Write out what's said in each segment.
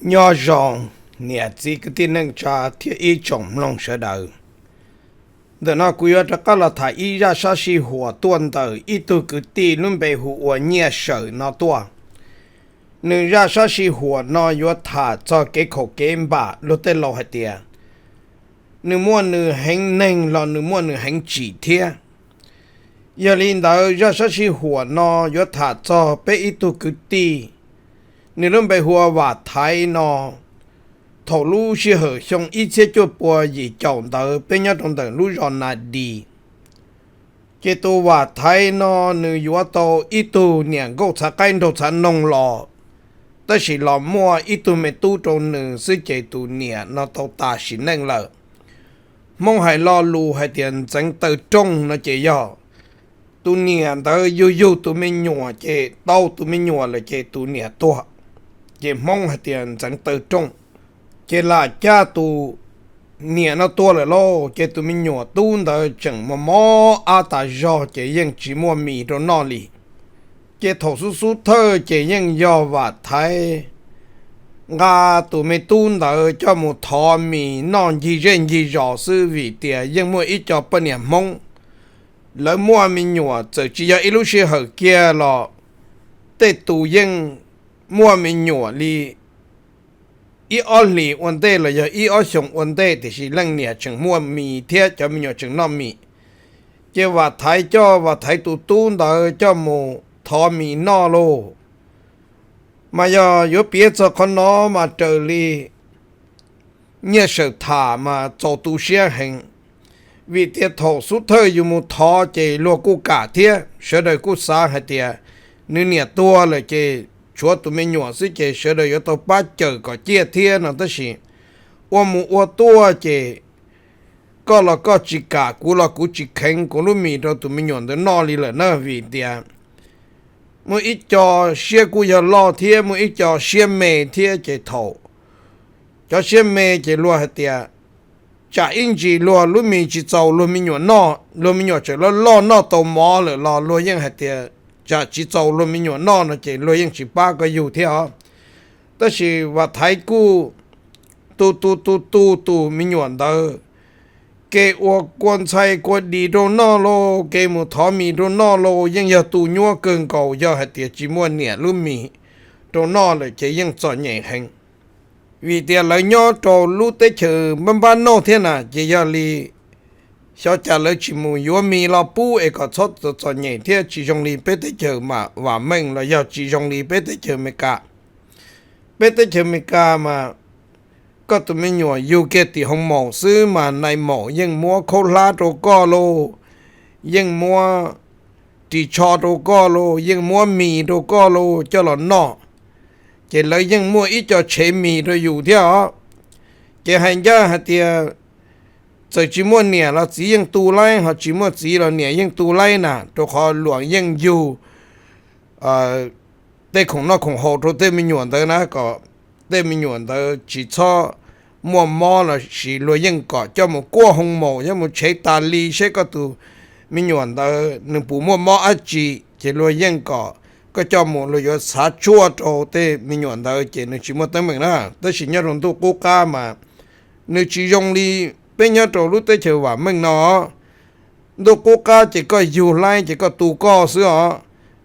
Nyob zoo niam txiv kwv tij neej tsa thiab ib tsoom mloog sawv daws. Ntawm no kuv yuav rov qab los tham ib zaj sab sij huam tuaj ntawm ib tug kwv tij lub npe hu ua Nyiaj Sawm no tuaj. Nws zaj sab sij huam no yuav tham txog kev khaum kev npam, luag tej laus hais tias nws muaj nws heev neeg los nws muaj nws heev tsim thiab. Yog li ntawd zaj sab sij huam no yuav tham txog peb ib tug kwv tij, nws lub npe hu ua Vam Thaiv no. Thaum lub sij hawm xyoo ib txhiab cuaj pua yim caum ntawd peb nyob rau ntawm lub zos Nas Dis. Ces tus Vam Thaiv no nws yuav tau ib tug niam nkauj txhav qaib nraug txhav noog los, tab sis los muaj ib tug me tub rau nws xwb ces tus niam no tau tas sim neej lawm. Hmoob hais lo lus hais tias ntxeev taw rooj no ces yog tus niam ntawd yug yug tus me nyuam ces tau tus me nyuam lawm ces tus niam tuag, ces Hmoob hais tias ntxeev taw rooj. Ces lam caj tus niam no tua lawm lauj, ces tus me nyuam tub ntawd tseem mob mob ab tas zog ces yeej tsis muaj mis rau noj li. Ces thaum xub xub thawj ces yeej yog Vam Thaiv nqa tus me tub ntawd coj mus thov mis noj ncig zej ncig zos xwb vim tias yeej muaj ib co poj niam Hmoob, lawv muaj me nyuam txawm tsis yog ib lub sij hawm kiag los tej tus yeej muaj me nyuam li ib ob hlis ua ntej los yog ib ob xyoos ua ntej tiam sis leej niam tseem muaj mis thiab cov me nyuam tseem noj mis. Ces Vam Thaiv coj Vam Thaiv tus tub ntawd coj mus thov mis noj lauj. Mas yog yuav piav txog qhov no mas raws li Nyiaj Sawm tham mas txaus tu siab heev, vim tias thaum xub thawj yus mus thov ces luag kuj kam thiab sawv daws kuj xav hais tias nws niam tuag lawm ces tshuav tus me nyuam xwb ces sawv daws yuav tau pab cawm kom ciaj thiab no tab sis ua mus ua tuaj ces koj los koj tsis kam, kuv los kuv tsis kheev kuv lub mis rau tus me nyuam ntawd noj li lawm na vim tias muaj ib co siab kuj yog loj thiab muaj ib co siab me thiab ces thaum cov siab me ces luag hais tias tsam ib ntsis luag lub mis tsis txaus luag me nyuam noj, luag me nyuam tseem loj loj noj tau mov lawm los luag yeej hais tias tsam tsis txaus luag me nyuam noj no ces luag yeej tsis pab koj yug thiab os. Tab sis Vam Thaiv kuj tu tu tu tu tus me nyuam ntawd, kev ua kua ntxhais kua dis rau noj lauj, kev mus thov mis rau noj lauj, yeej yog tu nyuaj kawg nkaus, yog hais tias tsis muaj niam lub mis rau noj lawm ces yeej txom nyem heev. Vim tias lawv nyob rau lub teb chaws npab npab nauj thiab na ces yog li xyov cas lawv tsis mus yuav mis los pub es kom txhob txom nyem thiab tsis zoo li peb teb chaws mam vam meej los yog tsis zoo li peb teb chaws Amelikas. Peb teb chaws Amelikas mas koj tus me nyuam yug kiag tim hoo maum xwb mas nai maum yeej muab khaub hlab rau koj lauj, yeej muab ris tsho rau koj lauj, yeej muab mis rau koj lauj coj los noj. Ces lawv yeej muaj ib co tshev mis rau yus thiab os. Ces hais ncaj hais tias txawm tsis muaj niam los txiv yeej tu laib, ho tsis muaj txiv los niam yeej tu laib na, rau qhov luag yeej yug tej khoom noj khoom haus rau tej me nyuam ntawd na, kom tej me nyuam ntawd tsis txhob muaj mob los sis luag yeej kom coj mus kuaj hoo maum, coj mus tshev tas li seb koj tus me nyuam ntawd nws puas muaj mob dab tsi, ces luag yeej kom koj coj mus luag yuav xav tshuaj rau tej me nyuam ntawd ces nws tsis muaj teeb meem na. Tab sis nyob rau ntuj qub qab mas nws tsis zoo li peb nyob rau lub teb chaws vam meej no. Ntuj qub qab ces koj yug laib ces koj tu koj xwb os.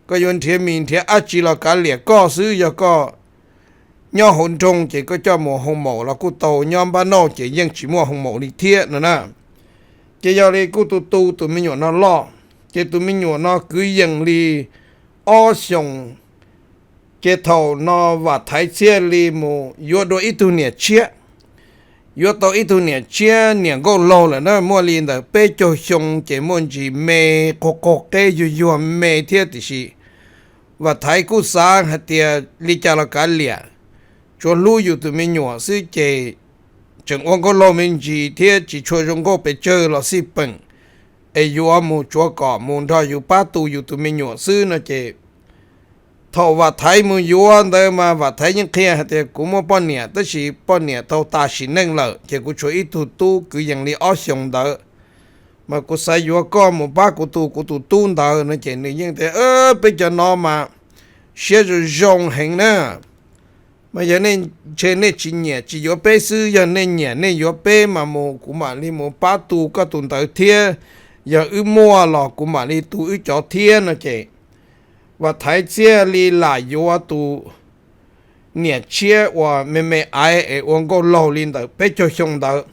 Koj yuav nrhiav mis nrhiav dab tsi los kav liam koj xwb, yog koj nyob hauv nroog ces koj coj mus hoo maum los kuj tau, nyob npab nauj ces yeej tsis muaj hoo maum li thiab no na. Ces yog li kuj tu tu tus me nyuam no loj, ces tus me nyuam no kwv yees li ob xyoos, ces thaum no Vam Thaiv thiaj li mus yuav dua ib tug niam tshiab. Yuav tau ib tug niam tshiab, niam nkauj laug lawm na, muaj li ntawm peb caug xyoo ces muaj ntsis me, qaug qaug qeb yuag yuag me thiab tiam sis Vam Thaiv kuj xav hais tias li cas los kav liam, tsuav hlub yus tus me nyuam xwb ces tseem ua nkauj laug me ntsis thiab tsis tshua zoo nkauj pes tsawg los xij peem, es yuav mus tsuav kom mus nrog yus pab tu yus tus me nyuam xwb no ces thaum Vam Thaiv mus yuav ntawd mas Vam Thaiv yeej qhia hais tias kuv muaj poj niam tab sis poj niam tau tas sim neej lawm ces kuv tshuav ib tug tub kwv yees li ob xyoos ntawd, mas kuv xav yuav koj mus pab kuv tu kuv tus tub ntawd no ces nws yeej tias peb cov no mas siab zoo zoo heev na. Mas yog nej ntshe nej tsis nyiam tsis yuav peb xwb, yog nej nyiam nej yuav peb mas mus kuv mam li mus pab tu koj tus ntawd thiab, yog wb muaj los kuv mam li tu wb cov thiab no ces Vam Thaiv thiaj li lam yuav tus niam tshiab uas me me aiv es ua nkauj laug li ntawm peb caug xyoo ntawd.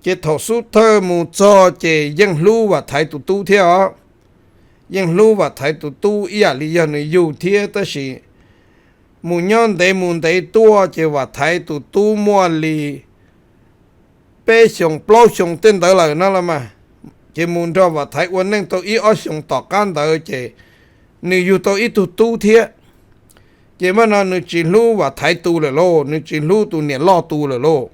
Ces thaum xub thawj mus txog ces yeej hlub Vam Thaiv tus tub thiab os. Yeej hlub Vam Thaiv tus tub ib yam li yog nws yug thiab, tab sis mus nyob ntev mus ntev tuaj ces Vam Thaiv tus tub muaj li peb xyoos plaub xyoos tej ntawd lawm no los mas. Ces mus nrog Vam Thaiv ua neej tau ib ob xyoos tom qab ntawd ces nws yug tau ib tug tub thiab. Ces mas no nws tsis hlub Vam Thaiv tus lawm lauj, nws tsis hlub tus niam loj tus lawm lauj.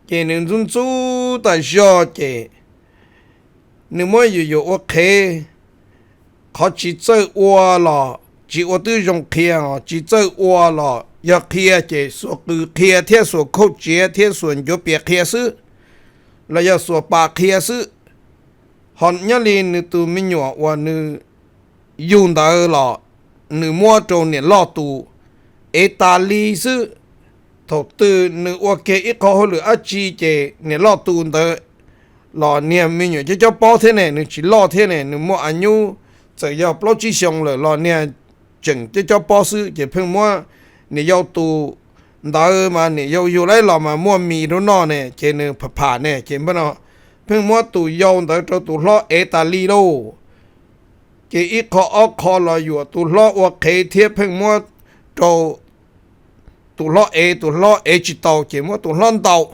Ces nws ntxub ntxub tas zog ces nws muab yus yus ua qhev. Qhov tsis txawj ua los tsis ua twb zoo qhia, tsis txawj ua los yog qhia ces xuas qws qhia thiab xuas khauj tsiav thiab xuas ncuav pias qhia xwb, los yog xuas pas qhia xwb. Ho nyob li nws tus me nyuam uas nws yug ntawd los nws muab rau niam loj tus ev tas li xwb. Thaum twg nws ua kiag ib qho hauj lwm dab tsi ces niam loj tus ntawd los niag me nyuam cob cob pob thiab ne, nws tsis loj thiab ne, nws muaj a nyub txawm yog plaub tsib xyoos lawm los niag tseem cob cob pob xwb ces pheej muab niam yau tus ntawd mas niam yau yug lawm los mas muaj mis rau noj ne ces nws pham pham ne ces pheej muab tus yau ntawd rau tus hlob ev tas li lauj. Ces ib qho ob qho los yuam tus hlob ua qhev thiab pheej muab rau tus hlob ev, tus hlob ev tsis tau ces muab tus hlob ntaus.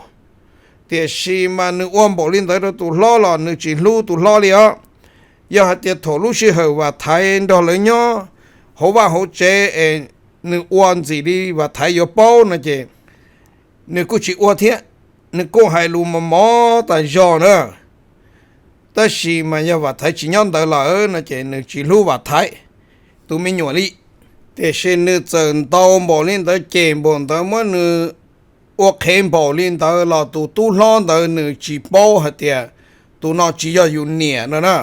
Tiam sis mas nws ua npaum li ntawd rau tus hlob los nws tsis hlub tus hlob li os. Yog hais tias thaum lub sij hawm Vam Thaiv nrog lawv nyob hauv vaj hauv tsev es nws ua ntxim li Vam Thaiv yuav paub no ces nws kuj tsis ua thiab, nws kuj hais lus mos mos tas zog na. Tab sis mas yog Vam Thaiv tsis nyob ntawd lawm no ces nws tsis hlub Vam Thaiv tus me nyuam li. Tiam sis nws txawm ntaus npaum li ntawd, cem npaum ntawd, muab nws ua qhev npaum li ntawd los tus tub hlob ntawd nws tsis paub hais tias tus no tsis yog yus niam no na.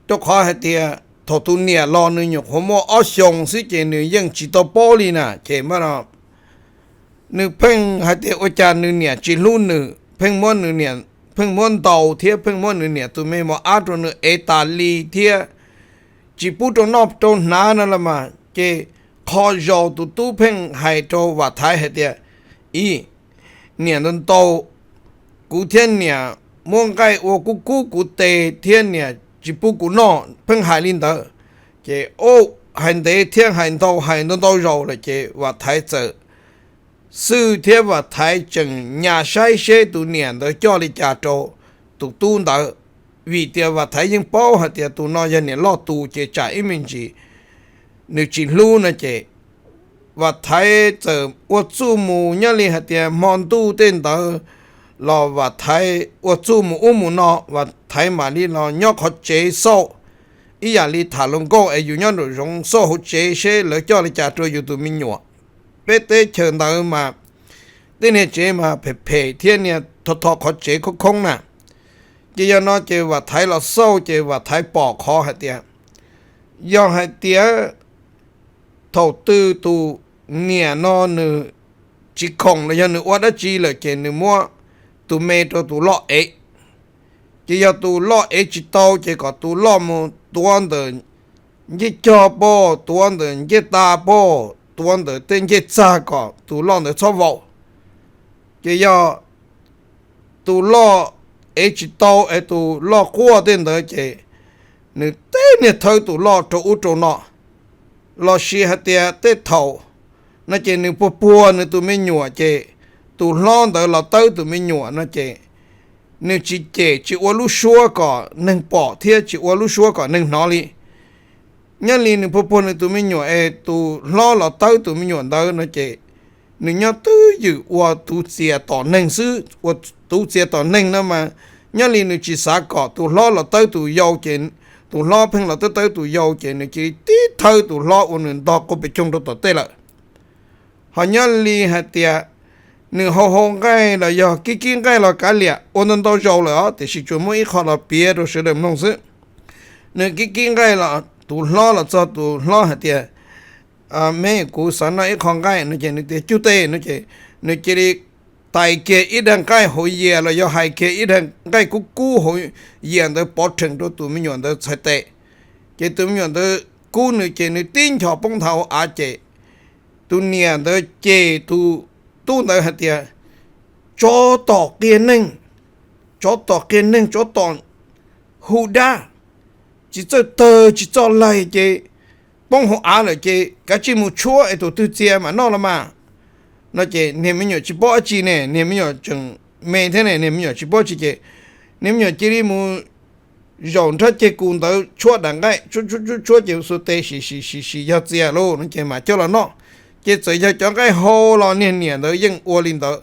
Rau qhov hais tias thaum tus niam los nws nyuam qhuav muaj ob xyoos xwb ces nws yeej tsis tau paub li na. Ces mas no nws pheej hais tias ua cas nws niam tsis hlub nws, pheej muab nws niam, pheej muab ntaus thiab pheej muab nws niam tus me mos ab rau nws ev tas li thiab tsis pub rau noj rau hnav no los mas. Ces qhov zaus tus tub pheej hais rau Vam Thaiv hais tias, ib, niam ntaus ntaus kuv thiab niam muab nqaij ua kub kub kuv tes thiab niam tsis pub kuv noj, pheej hais li ntawd. Ces hais ntev thiab hais ntau, hais ntau ntau zaus lawm ces Vam Thaiv txawm xwb thiab Vam Thaiv tseem nyas saib seb tus niam ntawd coj li cas rau tus tub ntawd. Vim tias Vam Thaiv yeej paub hais tias tus no yog niam loj tus ces tsam ib me ntsis nws tsis hlub no ces Vam Thaiv txawm ua txuj mus nyob li hais tias hmo ntuj tej ntawd los Vam Thaiv ua txuj mus ub mus no, Vam Thaiv mam li los nyob qhov tsev xauj, ib yam li tham luag nkauj es yus nyob nraum zoov xauj hauv tsev seb lawv coj li cas rau yus tus me nyuam. Peb teb chaws ntawd mas tej niag tsev mas phem phem thiab niag tho tho qhov tsev khoob khoob na. Ces yog no ces Vam Thaiv los xauj ces Vam Thaiv pom qhov hais tias, yog hais tias thaum twg tus niam no nws tsis khoom los yog nws ua dab tsi lawm ces nws muab tus me rau tus loj ev. Ces yog tus loj ev tsis tau ces kom tus loj mus tuav ntawm ncej cog pob, tuav ntawm ncej tas pob, tuav ntawm tej ncej txag kom tus loj ntawd txhob vau. Ces yog tus loj ev tsis tau es tus loj quaj tej ntawd ces nws teb niag thawb tus loj rau ub rau no. Los sis hais tias tej thaum no ces nws puag puag nws tus me nyuam ces tus hlob ntawd los tawb tus me nyuam no ces nws tsis cem tsis ua lub suab kom neeg pom thiab tsis ua lub suab kom neeg hnov li. Nyob li nws puag puag nws tus me nyuam es tus hlob los tawb tus me nyuam ntawd no ces nws nyob twj ywm ua tuv txias tom neeg xwb. Ua tuv txias tom neeg no mas nyob li nws tsis xav kom tus hlob los tawb tus yau ces tus hlob pheej los tawb tawb tus yau ces nws cia li tib thawb tus hlob ua nws ntog quaj pes coog rau tom tej lawm. Ho nyob li hais tias nws hau hau nqaij los yog kib kib nqaij los kav liam ua ntau ntau zaus lawm os, tiam sis tsuas muaj ib qho los piav rau sawv daws mloog xwb. Nws kib kib nqaij los tus hlob los txog tus hlob hais tias, Me, kuv xav noj ib qho nqaij no ces nws tias, Cug tes, no ces nws cia li tais kiag ib daig nqaij hauv yias los yog hais kiag ib daig nqaij kub kub hauv yias ntawd pov rhees rau tus me nyuam ntawd txhais tes. Ces tus me nyuam ntawd kub nws ces nws tib nchos poob nthav hauv av ces tus niam ntawd ces tus tub ntawd hais tias, Tsov tom qia neeg, tsov tom qia neeg, tsov tom hu dab, tsis txawj tawg tsis txawj laig ces poob hauv av lawm ces kav tsij mus tshuab es tus twg txia mam noj los mas. No ces niag me nyuam tsis paub dab tsi ne, niag me nyuam tseem me thiab ne, niag me nyuam tsis paub dab tsi ces niag me nyuam cia li mus zaum nrhab ceg kus ntawd tshuab daim nqaij, tshuab tshuab tshuab ces xuas tes sim sim sim sim yog txia lauj no ces mam coj los noj. Ces txawm yog cov nqaij hau los niag niam ntawd yeej ua li ntawd,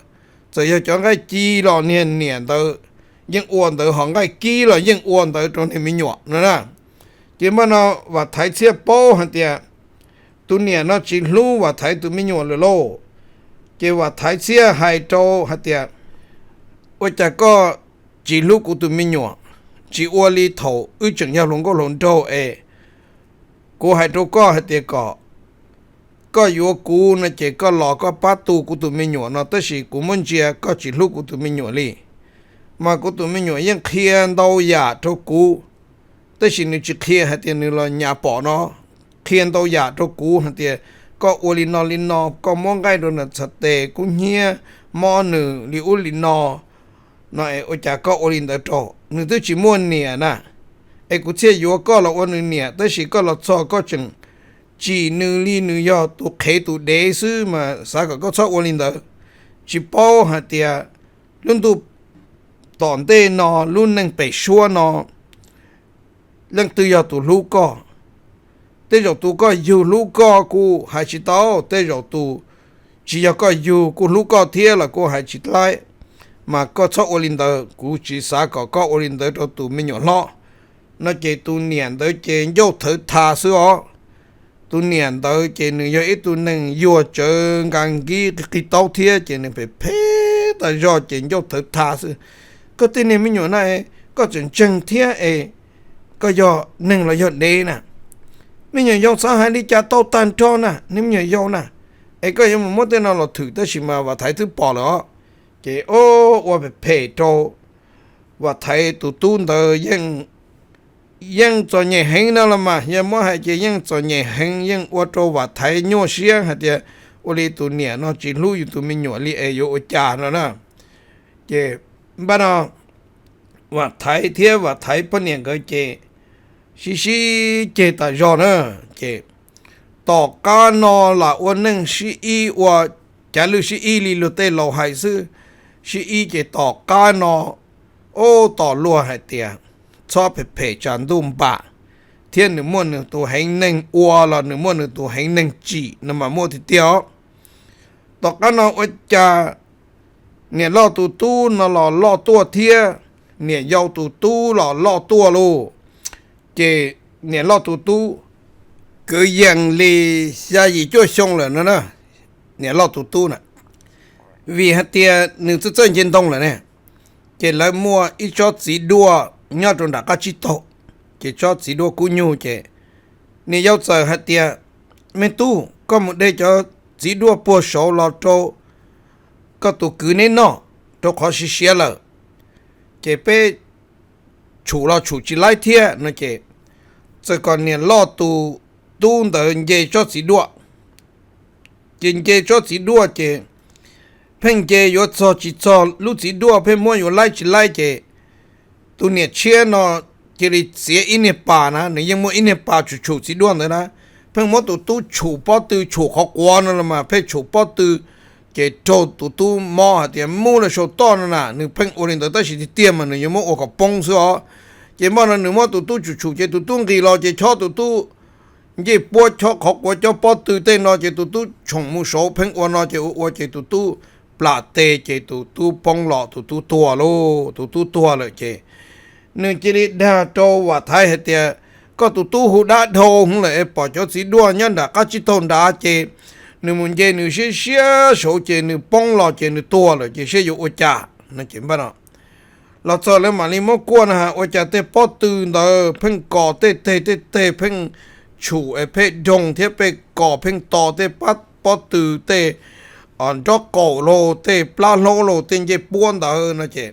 txawm yog cov nqaij ci los niag niam ntawd yeej ua ntawd, ho nqaij kib los yeej ua ntawd rau niag me nyuam no na. Ces npaj no Vam Thaiv thiaj paub hais tias tus niam no tsis hlub Vam Thaiv tus me nyuam lawm lauj. Ces Vam Thaiv thiaj hais rau hais tias, Ua cas koj tsis hlub kuv tus me nyuam, tsis ua li thaum wb tseem yog hluas nkauj hluas nraug es kuv hais rau koj hais tias kom koj yuav kuv no ces koj los koj pab tu kuv tus me nyuam no, tab sis kuv muab ntsia koj tsis hlub kuv tus me nyuam li. Mas kuv tus me nyuam yeej qhia ntau yam rau kuv, tab sis nws tsis qhia hais tias nws los nyas pom no, qhia ntau yam rau kuv hais tias koj ua li no li no, koj muab nqaij rau nws txhais tes kub hnyiab, mob nws li ub li no. No es ua cas koj ua li ntawd rau nws? Twb tsis muaj niam na, es kuv thiaj yuav koj los ua nws niam, tab sis koj los txog koj tseem tsim nws li nws yog tus qhev tus dev xwb mas xav kom koj txhob ua li ntawd. Tsis paub hais tias lub ntuj tom ntej no, lub neej pem suab no, leej twg yog tus hlub koj? Tej zaum tus koj yug hlub koj kuj hais tsis tau, tej zaum tus tsis yog koj yug kuj hlub koj thiab los kuj hais tsis tau. Mas koj txhob ua li ntawd, kuv tsis xav kom koj ua li ntawd rau tus me nyuam hlob. No ces tus niam ntawd ces ncauj thawv tha xwb os. Tus niam ntawd ces nws yog ib tug neeg yuag tsawv nkas nkib qig taub thiab ces nws phem phem tas zog ces ncauj thawv tha xwb. Koj tej niag me nyuam na, koj tseem ntseeg thiab es koj yog neeg los yog dev na? Me nyuam yaus xav hais li cas tau tag nrho na, niag me nyuam yaus na, es koj yuav mus muab tej no los thwm, tab sis mas Vam Thaiv twb pom lawm os. Ces ua phem phem rau Vam Thaiv tus tub ntawd yeej, yeej txom nyem heev no los mas, yog muab hais ces yeej txom nyem heev, yeej ua rau Vam Thaiv nyuaj siab hais tias ua li tus niam no tsis hlub yus tus me nyuam li es yuav ua cas no na. Ces npaj no Vam Thaiv thiab Vam Thaiv poj niam nkawd ces sib sib ceg tas zog na. Ces tom qab no lam ua neej sib ib, ua cav lwj sib ib li luag tej laus hais xwb. Sib ib ces tom qab no, ub, tom luag hais tias txhob phem phem tsam ntuj npam, thiab nws muaj nws tus heev neeg ua los nws muaj nws tus heev neeg tsim no mas muaj tiag tiag os. Tom qab no ua cas niam loj tus tub no los loj tuaj thiab, niam yau tus tub los loj tuaj lauj. Ces niam loj tus tub kwv yees li xya yim cuaj xyoo lawm no na, niam loj tus tub na, vim hais tias nws txawj txawj nce ntoo lawm ne. Ces lawv muaj ib tsob txiv duaj nyob rau nram qab tsib taug, ces tsob txiv duaj kub nyuj ces niam yau txawm hais tias, Me tub, koj mus de cov txiv duaj puag saud los rau koj tus kwv neb noj, rau qhov siav siav lawm, ces peb tshum los tshum tsis laib thiab no. Ces txawm kom niam loj tus tub ntawd nce tsob txiv duaj. Ces nce tsob txiv duaj ces pheej nce yuav txog tsis txog lub txiv duaj, pheej muab yuav laib tsis laib ces tus niam tshiab no cia li txiav ib niag pas na, nws yeej muaj ib niag pas tshum tshum txiv duaj ntawd na, pheej muab tus tub tshum pob tw, tshum qhov quav no los mas pheej tshum pob tw. Ces raug tus tub mob hais tias muab los saum toj no na, nws pheej ua li ntawd tab sis tiag tiag mas nws yuav muab ua kom poob xwb os. Ces npaj no nws muab tus tub tshum tshum ces tus tub nqis los ces chob tus tub ncej puab, chob qhov quav, chob pob tw tej no ces tus tub tshoom mus saud pheej ua no ces ua ua ces tus tub plam tes ces tus tub poob los tus tub tuag lauj. Tus tub tuag lawm ces nws cia li dag rau Vam Thaiv hais tias, Koj tus tub hu dab dhau hwv lawm es pom cov txiv duaj nyob nram qab tsib taug nrad ces nws mus nce nws siab siab saud ces nws poob los ces nws tuag lawm ces seb yuav ua cas no. Ces npaj no los txog lawv mam li muab kuaj na has ua cas tej pob tw ntawd pheej kos tej teg tej teg pheej tshum es pheej doog thiab pheej kos pheej to tej pab pob tw, tej nrob qaum los tej plab hlaub los tej ncej puab ntawd no ces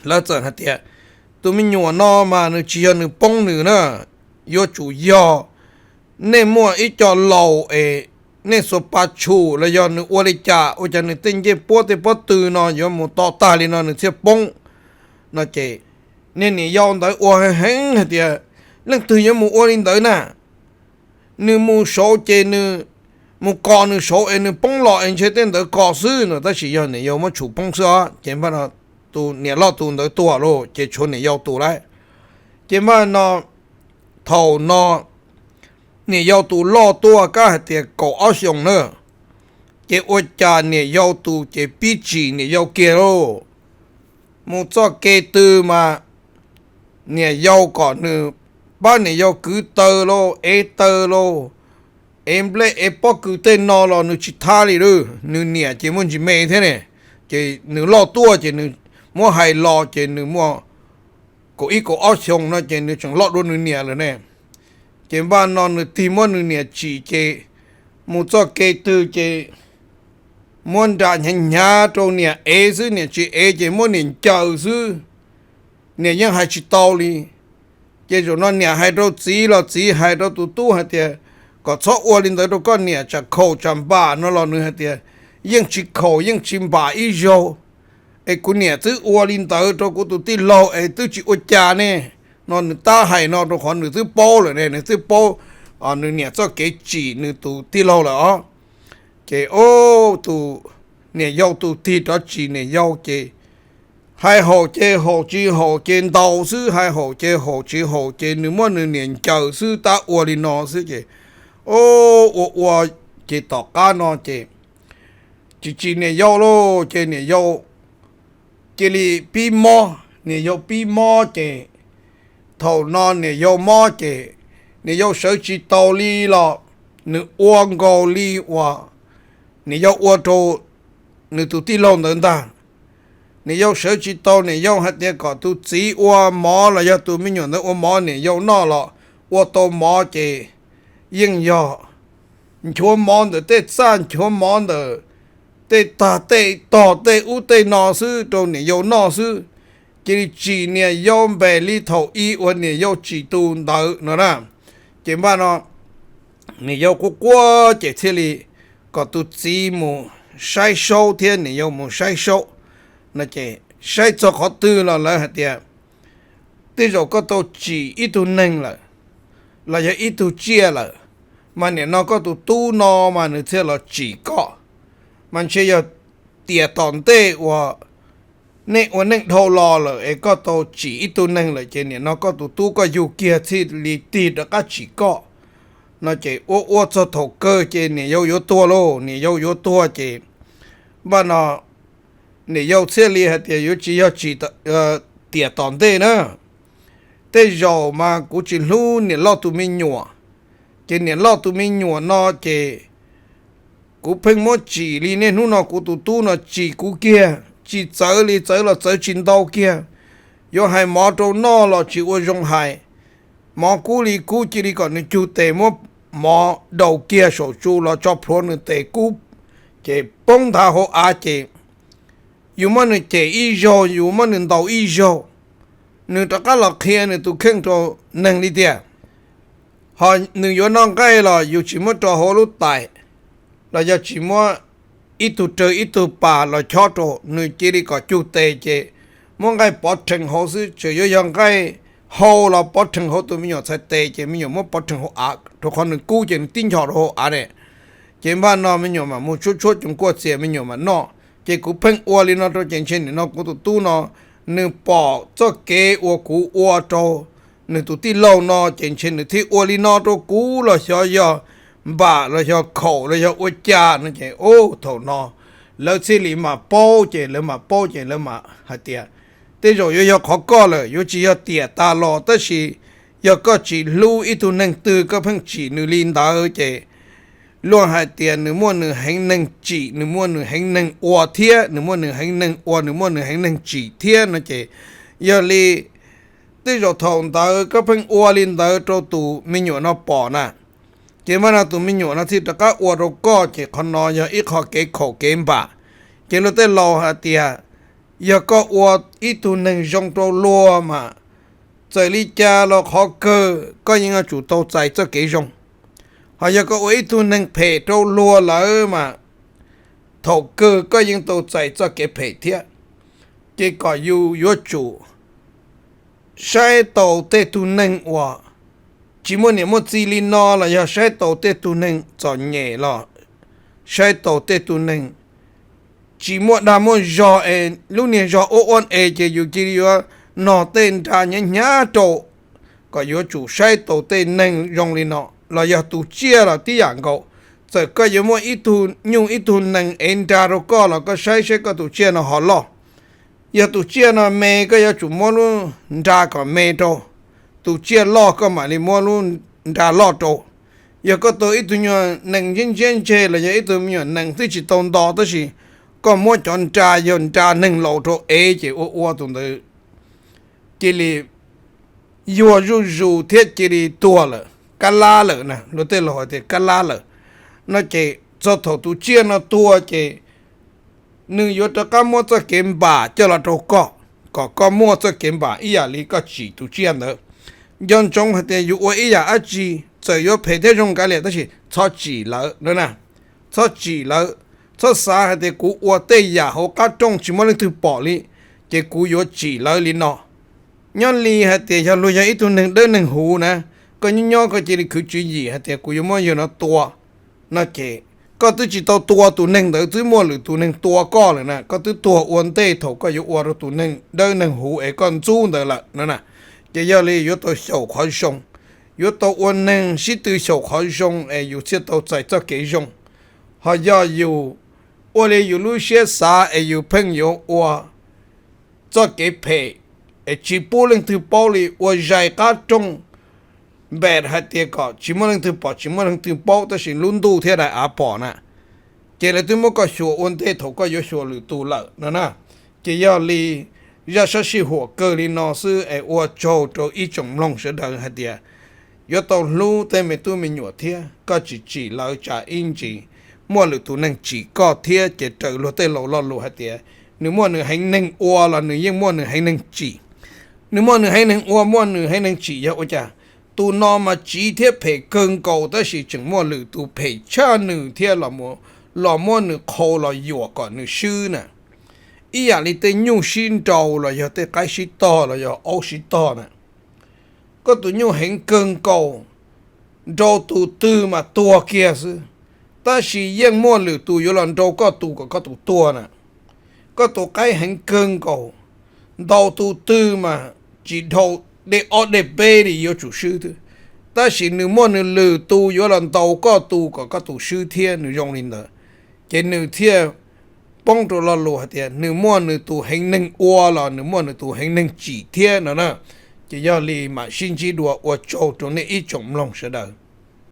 lawv txawm hais tias tus me nyuam no mas nws tsis yog nws poob nws na, yuav tsum yog nej muaj ib co laus es nej xuas pa tshum los yog nws ua li cas ua cas nws tej ncej puab tej pob tw no yuav mus to tag li no nws thiaj poob no ces niag niam yau ntawd ua heev heev hais tias leej twg yuav mus ua li ntawd na, nws mus saud ces nws mus kos nws saud es nws poob los es ntshe tej ntawd kos xwb no, tab sis yog niam yau muab tshum poob xwb os. Ces npaj no tus niam loj tus ntawd tuag lawm ces tshuav niam yau tus lawm. Ces npaj no thaum no niam yau tus loj tuaj kab hais tias kaum ob xyoos na, ces ua cas niam yau tus ces pib tsim niam yau kiag lauj. Mus txoj kev twg mas niam yau kom nws pab niam yau kwv taws lauj, ev taws lauj, ev nplej ev pob kws tej no los nws tsis thab li lauj. Nws niam ces muaj ntsis me thiab ne, ces nws loj tuaj ces nws muab hais los ces nws muaj kaum ib kaum ob xyoos no ces nws tseem loj dua nws niam lawm ne. Ces npaj no nws tig muab nws niam tsim ces mus txoj kev twg ces muab nra hnyav hnyav rau niam ev xwb, niam tsis ev ces muab niam ncaws xwb, niam yeej hais tsis tau li. Ces zaum no niam hais rau txiv los txiv hais rau tus tub hais tias kom txhob ua li ntawd rau koj niam, tsam khaum tsam npam no los nws hais tias yeej tsis khaum yeej tsis npam ib zaug, es kuv niam twb ua li ntawd rau kuv tus tij laug es twb tsis ua cas ne. No nws tab hais no rau qhov nws twb paub lawm ne, nws twb paub nws niam txoj kev tsim nws tus tij laug lawm os. Ces o, tus niam yau tus tig rov tsim niam yau ces hais haum ces haum tsis haum ces ntaus xwb, hais haum ces haum tsis haum ces nws muab nws niam ncaws xwb, tab ua li no xwb ces o, ua ua ces tom qab no ces tsis tsim niam yau lauj, ces niam yau cia li pib mob, niam yau pib mob ces thaum no niam yau mob ces niam yau sawv tsis tau li los nws ua nkaus li uas niam yau ua rau nws tus tij laug ntawd ntag. Niam yau sawv tsis tau, niam yau hais tias kom tus txiv ua mov los yog tus me nyuam ntawd ua mov niam yau noj los ua tau mov ces yeej yog nchuav mov ntawm tej txaj, nchuav mov ntawm tej tag tej tog tej ub tej no xwb rau niam yau noj xwb. Cia li tsim niam yau npaum li thaum ub uas niam yau tsim tus ntawd no na. Ces npaj no niam yau quaj quaj ces thiaj li kom tus txiv mus saib saub thiab niam yau mus saib saub no ces saib txog qhov twg los lawv hais tias tej zaum koj tau tsim ib tug neeg lawm los yog ib tug tsiaj lawm, mas nim no koj tus tub no mas nws thiaj los tsim koj. Mas ntshe yog tiam tom ntej uas nej ua neej dhau los lawm es koj tau tsim ib tug neeg lawm ces nim no koj tus tub koj yug kiag thiaj li tig rov qab tsim koj no ces ua ua txog thaum kawg ces niam yau yuav tuag lauj, niam yau yuav tuag ces npaj no niam yau thiaj li hais tias yuav tsis yog tsim tiam tom ntej na. Tej zaum mas kuv tsis hlub niam loj tus me nyuam, ces niam loj tus me nyuam no ces kuv pheej muab tsim li niaj hnub no kuv tus tub no tsim kuv kiag, tsis txawv li, txawv los txawv tsis ntau kiag. Yuav hais mov rau noj los tsis ua zoo hais, mov kub li kub, cia li kom nws cug tes muab mov daus kiag saum tsu los tso plhuav nws tes kub, ces poob nthav hauv av ces yus muab nws cem ib zaug, yus muab nws ntaus ib zaug, nws rov qab los qhia nws tus kheej rau neeg li tiag. Ho nws yuav noj nqaij los yus tsis muab rau hauv lub tais, los yog tsis muab ib tug rawg ib tug pas los chob rau, nws cia li kom cug tes ces muab nqaij pov rhees hauv xwb, tseem yuav yog nqaij hau los pov rhees hauv tus me nyuam txhais tes ces me nyuam muab pov rhees hauv av, rau qhov nws kub ces nws tib nchos rau hauv av ne. Ces npaj no me nyuam mam mus tshuab tshuab coos kuaj txias me nyuam mam noj. Ces kuv pheej ua li no rau ces ntshe nim no kuv tus tub no nws pom txoj kev uas kuv ua rau nws tus tij laug no ces ntshe nws thiaj ua li no rau kuv los xyov yog npam los yog khaum los yog ua cas no ces thaum no lawv thiaj li mam paub, ces lawv mam paub ces lawv mam hais tias tej zaum yuav yog qhov koj lawm, yuav tsis yog tiam tas los, tab sis yog koj tsis hlub ib tug neeg twg koj pheej tsim nws li ntawd ces luag hais tias nws muaj nws heev neeg tsim, nws muaj nws heev neeg ua thiab, nws muaj nws heev neeg ua, nws muaj nws heev neeg tsim thiab no ces yog li Tej zaum thaum ntawd koj pheej ua li ntawd rau tus me nyuam no pom na, ces mas no tus me nyuam no thiaj rov qab ua rau koj, ces qhov no yog ib qho kev khaum kev npam. Ces luag tej laus hais tias, yog koj ua ib tug neeg zoo rau luag mas txawm li cas los qhov kawg koj yeej yuav tsum tau txais txoj kev zoo. Ho yog koj ua ib tug neeg phem rau luag lawm mas thaum kawg koj yeej tau txais txoj kev phem thiab. Ces kom yus yuav tsum saib taus tej tug neeg uas tsis muaj niam muaj txiv li no, los yog saib taus tej tug neeg txom nyem, los saib taus tej tug neeg tsis muaj dag muaj zog es lub niag zog ua ua es ces yus cia li yuav nog tej nra hnyav hnyav rau. Kom yuav tsum saib taus tej neeg zoo li no, los yog tus tsiaj los tib yam nkaus. Txawm koj yuav muaj ib tug nyuj ib tug nees ev nra rau koj los koj saib saib koj tus tsiaj no ho loj. Yog tus tsiaj no me, koj yuav tsum muab lub nra kom me rau. Tus tsiaj loj koj mam li muab lub nra loj rau. Yog koj tau ib tug me nyuam nees ntsiab ntsiab ntseg los yog ib tug me nyuam nees twb tsis tau nto tab sis koj muab cov nra yog nra neeg laus rau ev ces ua ua tus ntawd cia li yuag zuj zus thiab cia li tuag lawm, kab lab lawm na, luag tej laus hais tias kab lab lawm no ces txog thaum tus tsiaj no tuag ces nws yuav rov qab muab txoj kev npam coj los rau koj, kom koj muaj txoj kev npam ib yam li koj tsim tus tsiaj ntawd. Nco ntsoov hais tias yus ua ib yam dab tsi txawm yuav phem thiab zoo nkaus li tab sis txhob tsim lawv no na. Txhob tsim lawv, txhob xav hais tias kuv ua tej yam hauv qab rooj tsis muaj leej twg pom li, ces kuv yuav tsim lawv li no. Nyob li hais tias yog luag yog ib tug neeg dawb neeg huv na, koj nyob nyob koj cia li khwv tswv yim hais tias kuv yuav muab yawg no tua no ces koj twb tsis tau tua tus neeg ntawd twb muaj lwm tus neeg tua koj lawm na, koj twb tuag ua ntej thaum koj yuav ua rau tus neeg dawb neeg huv es koj ntxub ntawd lawm no na. Ces yog li yuav tau xyaum qhov zoo, yuav tau ua neeg sib tw xyaum qhov zoo es yus thiaj tau txais txoj kev zoo. Ho yog yus ua li yus lub siab xav es yus pheej yuav ua txoj kev phem es tsis pub leej twg paub li, ua zais qab rooj npem hais tias kom tsis muaj leej twg pom tsis muaj leej twg paub tab sis lub ntuj thiab daim av pom na, ces lawv twb muab koj xyuas ua ntej thaum koj yuav xyuas lwm tus lawm no na. Ces yog li zaj sab sij huam kawg li no xwb es ua tsaug rau ib tsoom mloog sawv daws hais tias yuav tau hlub tej me tub me nyuam thiab koj tsis tsim lawv tsam ib ntsis muaj lwm tus neeg tsim koj thiab ces raws luag tej laus lo lus hais tias nws muaj nws heev neeg ua los nws yeej muaj nws heev neeg tsim. Nws muaj nws heev neeg ua muaj nws heev neeg tsim yog ua cas? Tus no mas tsiv thiab phem kawg nkaus tab sis tseem muaj lwm tus phem tshaj nws thiab los muab nws qhau los yuam kom nws swb na. Ib yam li tej nyuj sib nraus los yog tej qaib sib tog los yog aub sib tog na. Koj tus nyuj heev kawg nkaus, nraus tus twg mas tuag kiag xwb, tab sis yeej muaj lwm tus yuav los nraus koj tus kom koj tus tuag na. Koj tus qaib heev kawg nkaus, ntaus tus twg mas tsis dhau, dej ob dej peb li yuav tsum swb xwb, tab sis nws muaj nws lwm tus yuav los ntaus koj tus kom koj tus swb thiab, nws zoo li ntawd. Ces nws thiaj poob rau lo lus hais tias nws muaj nws tus heev neeg ua los nws muaj nws tus heev neeg tsim thiab no na. Ces yog li mam sib ntsib dua, ua tsaug rau nej ib tsoom mloog sawv daws.